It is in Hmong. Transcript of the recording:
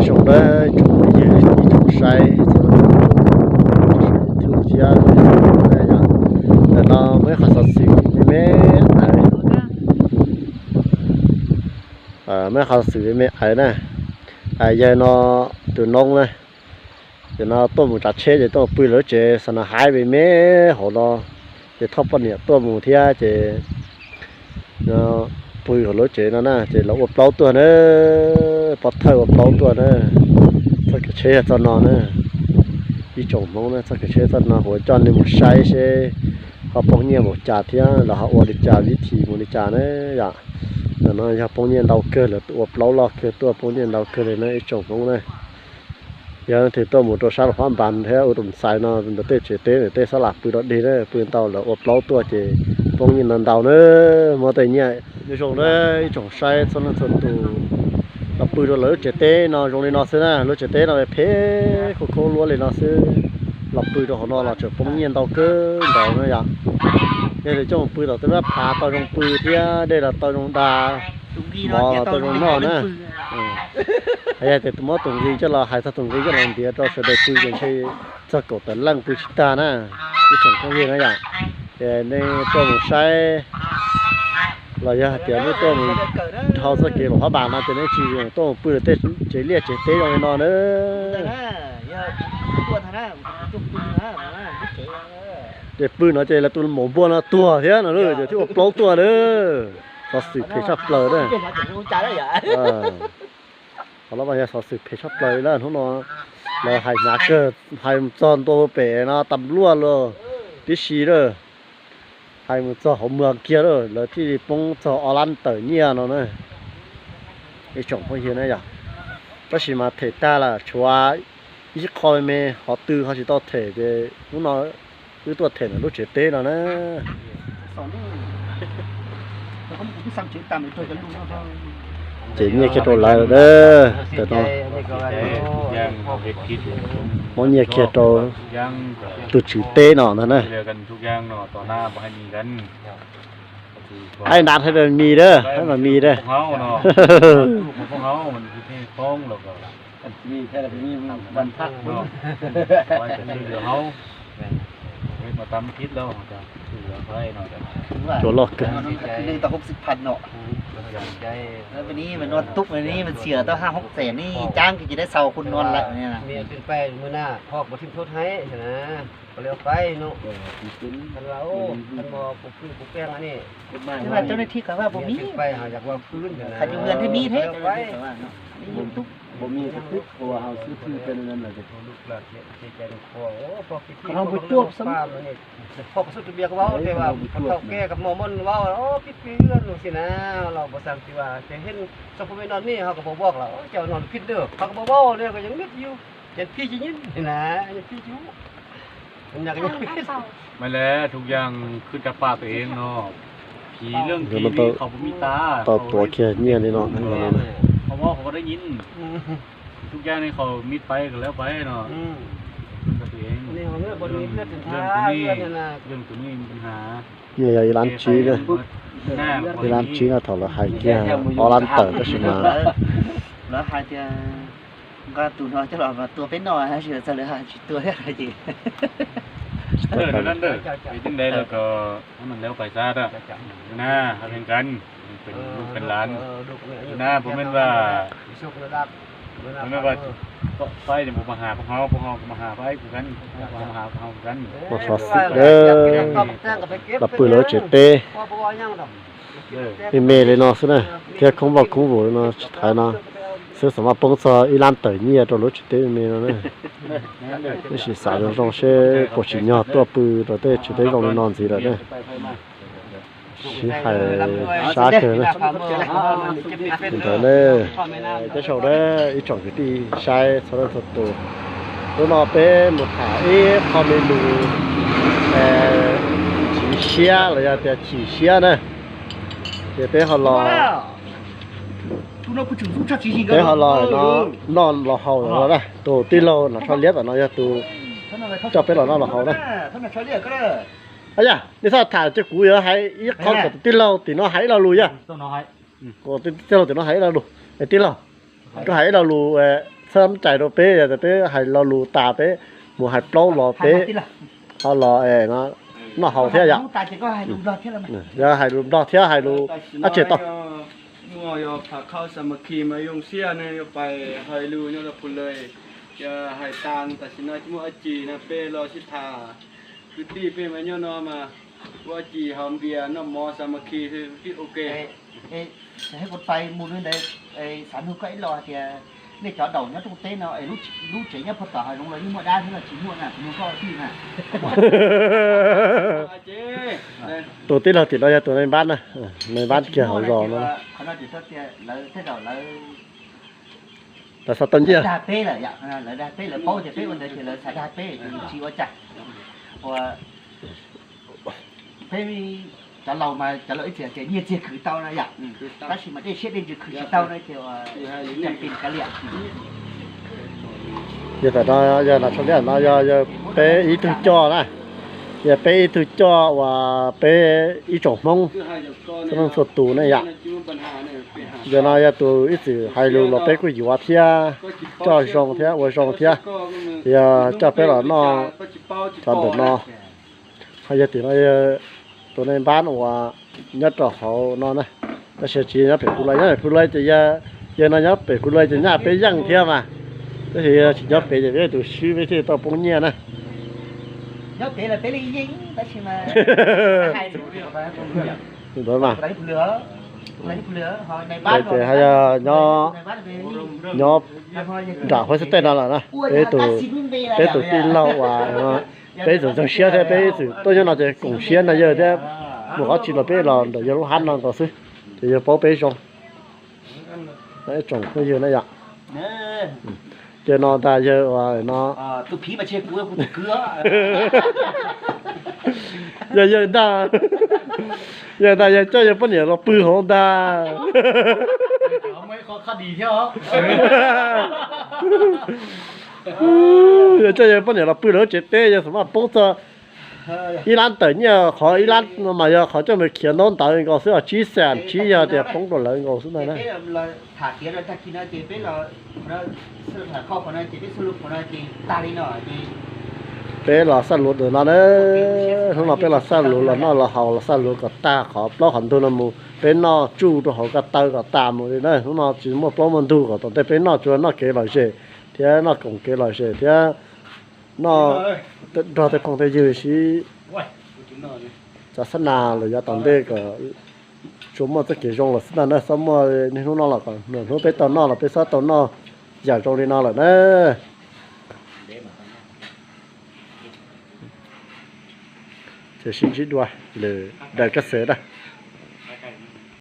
Zoo na, ib tsoom phooj ywg, ib tsoom saib txhua leej txhua tus, YouTube thiab, ntawm no muaj ib qho xov xwm me me ais, muaj ib qho xov xwm me me ais na. Yawg no, tus noob na, ces no tuaj mus tsav tsheb ces tuaj mus pw lawv lub tsev xa na haib me me hauv no, ces thauj poj niam tuaj mus thiab ces pw hauv lawv lub tsev no na, ces lawv ua plaub tuaj na, pov thawj ua plaub tuaj na. Txoj kev tsheb yog txoj no na, ib tsoom Hmoob na, txoj kev tsheb txoj no kuv coj nej mus saib seb ho poob nyiaj npaum cas thiab los ho ua li cas, vib thim mus li cas na yom. Ntawm no yog poob nyiaj ntau kawg, lawv ua plaub loj kawg tuaj poob nyiaj ntau kawg li na ib tsoom Hmoob na. Yog leej twg tuaj mus rau sab Luam Phab Npas thiab ua tus xais no ntawm tej tsev teb ntawm tej sab lam pw rau deg na, pw ntau lawv ua plaub tuaj ces poob nyiaj ntau ntau na, muab tej nyiaj. Nyob zoo na ib tsoom saib txhua leej txhua tus, los pw rau lawv lub tsev teb no zoo li no xwb na, lub tsev teb no phem khaub khaub luab li no xwb, los pw rau hauv no los tseem poob nyiaj ntau kawg nkaus na yom. Yog tias coj mus pw tom tej mab phav tau zoo pw thiab dej los tau zoo da, mov los tau zoo noj na. Yog tias muab tus nqi coj los hais txog tus nqi coj los ntiav rau sawv daws pw ces ntshe txog kaum tawm leej pw tsis tag na, ib tsoom phooj ywg na yom. Ces nej tuaj mus saib los yog hais tias nej tuaj mus dhau txoj kev Luam Phab Npas no ces nej tsis tuaj mus pw tej tsev liaj tsev teb zoo li no na. Ces pw no ces lawv tus maum npua no tuag thiab no ces thiaj ua plaub tuaj na. Xov xwm phem tshaj plaws na. Qhov no mas yog xov xwm phem tshaj plaws li na, hnub no lawv hais hnyav kawg, hais mus txog ntua pem no tas luaj los tib si lawm, hais mus txog hauv muag kiag lawm, lawv thiaj li poob txog ob lab tawm nyiaj no na. Ib tsoom phooj ywg na yom, tab sis mas them tag lawm tshuav ib qho me me, qhov twg ho tsis tau them ces hnub no wb tuaj them ntawm lub tsev teb no na. Ces nyiaj kiag rau lawv, tam no muab nyiaj kiag rau tus tswv teb no ntag na. Aib nrad thiab mis dab, aib mas mis dab. Cua loj kawg. Pog koj xub tus biav vau tes vas pog thaum ke koj mos mos vau pib pib wb nus xwb na, los puas xav tias ces heej txog pug me no nej ho koj puas voj los cov no lus phij ntawd ho koj puas voj li koj yeej niaj yus ces phij ci nyib na, phij ci. ไม่แล้ว ทุกอย่างขึ้นกับปากตัวเองเนาะ ผีเรื่องผีนี่เขาบ่มีตา tau tuav kiag nyiaj li no. เขาบอกเขาก็ได้ยิน ทุกอย่างนี่เขามิดไปก็แล้วไปเนาะ ขึ้นกับตัวเอง เรื่องตัวนี้ เรื่องตัวนี้มีปัญหา Nyiaj yog ib lab tsib na, ib lab tsib no thaum lawv hais kiag ob lab tawm tab sis mas lawv hais tias nqa tus no coj los mas tua peb noj tab sis txog lawv hais tsis tua thiab ces Ntawm no na, ntawm es tej ntawd los kom no lawv pais xa da na, ha pheej kan, pes lub pes las na, puas meej vas, puas meej vas, faib ces puas mas has puas hau, puas hau puas mas has faib kuv kan, puas mas has puas hau kuv kan. Los pw lawv tsev teb me me li no xwb na, thiab khoob vaj khoob vus li no tsis thaiv no xwb, xam maj poob txog ib lab tawm nyiaj rau lub tsev teb me me no na. Tab sis xav zoo zoo seb puas tsim nyog tuaj pw rau tej tsev teb zoo li no ntxiv lawm na. Sib hais sab kawg na. Ntawd na, tej zaum na ib tsoom kwv tij saib txhua leej txhua tus, hnub no peb mus tham ib qho me lus chim siab los yog tias chim siab na, ces peb ho los, peb ho los no noj los haus no na. Tus tij laug no tsho liab tom no yog tus coj peb los noj los haus na. Yog nej txhob tham ces kuv yuav hais ib qho kom tus tij laug tim no hais ib lo lus yog. Tij laug tim no hais ib lo lus, tij laug, koj hais ib lo lus txhob cais rau peb, yog tias peb hais lo lus tas peb mus hais plaub los peb ho los noj haus thiab yom. Yog hais lus Nplog thiab hais lus dab tsi tau. Muaj yog pham khau sa ma khi mas yoo siab ne, yuav pais hais lus nyob rau Phu Lej. Yog hais tas tam sim no tsis muaj dab tsi no peb los sib tham kwv tij peb mas nyob no mas ua dab tsi haus npias noj mov sa ma khi twb ok. Ej, kuv pais mus ntawd, xav nug koj ib lo hais tias nej cov daum nyob rooj teb no es lub tsev nyob puag tom hav zoov los yeej muaj dab thiab los tsis muaj na, kuv nug koj tij na. Tus tij laug tim no yog tus nai npab na, nai npab kiag hauv zos no. Qhov no ces tau tias lawv tej zaum lawv Lawv xav tau nyiaj. Dag peb lawm, lawv dag peb, lawv paub tias peb ua ntawd ces lawv xav dag peb ces tsis ua cas. Ua peb cov laus mas cov laus ib txhia tias nyiaj txiag khwv tau no yom, tab sis mas dej siab dej ntsws khwv tsis tau no ces ua cas pin kav liam. Yog tam no yog nas tshua liaj no yog yog peb ib tug coj na, yog peb ib tug coj uas peb ib tsoom Hmoob txhua leej txhua tus ne yom. Yog no yog tus ib txwm hais lus los peb kuj yuav thiab, coj zoo thiab ua zoo thiab, yog coj peb los noj cov ntawm no. Ho yog tim no tus nai npab uas nyob rau hauv no na, tab sis tsis nyob pem Phu Lej, nyob pem Phu Lej ces yog, yog no nyob pem Phu Lej ces nyaj peb yeej thiab mas, tab sis tsis nyob pem ces peb tus swb peb thiaj tau poob nyiaj na. Nyob pem los peb li yeej tab sis mas ntawd mas. Ces ha yog nyob nram Huab Xib Tej no lawm na, peb tus, peb tus tij laug uas peb txawm ntseeg siab thiab peb txawm tuaj nyob no ces koom siab no yawg thiab, mus qhov tsis los peb los ntawm yawg lub hab no nkaus xwb, ces yawg paub peb zoo. Ib tsoom phooj ywg na yom. Ces no ntag yawg uas no, yog yawg ntag, yawg ntag yawg coj yawg poj niam los pw hauv ntag. Yawg coj yawg poj niam los pw lawv lub tsev teb, yawg xam maj poob txog ib lab tawm nyiaj, qhov ib lab no mas yog qhov coj mus khiav ntaub ntawv nkaus xwb, tsib xees tsib yog tias poob rau lawv nkaus xwb ntag na. Peb los xaj luv ntawm no na, hnub no peb los xaj luv los noj los haus los xaj luv kom tag qhov plaub qhov ntug no mus, peb noj tsuj rau hauv ko taw kom tas mus li na. Hnub no tsis muaj plaub muaj ntug kom tom ntej peb noj tsuas noj kev lom zem thiab noj koom kev lom zem thiab noj nrog tej phooj tej ywg sib txav xab nas los yav tom ntej kom tsuas muaj txoj kev zoo los xwb ntag na. Txhob muaj niaj hnub no los kom nram hnub peb tau noj los peb txhob tau noj yam zoo li no lawm na. Ces sib ntsib dua lwm daim kab xev na.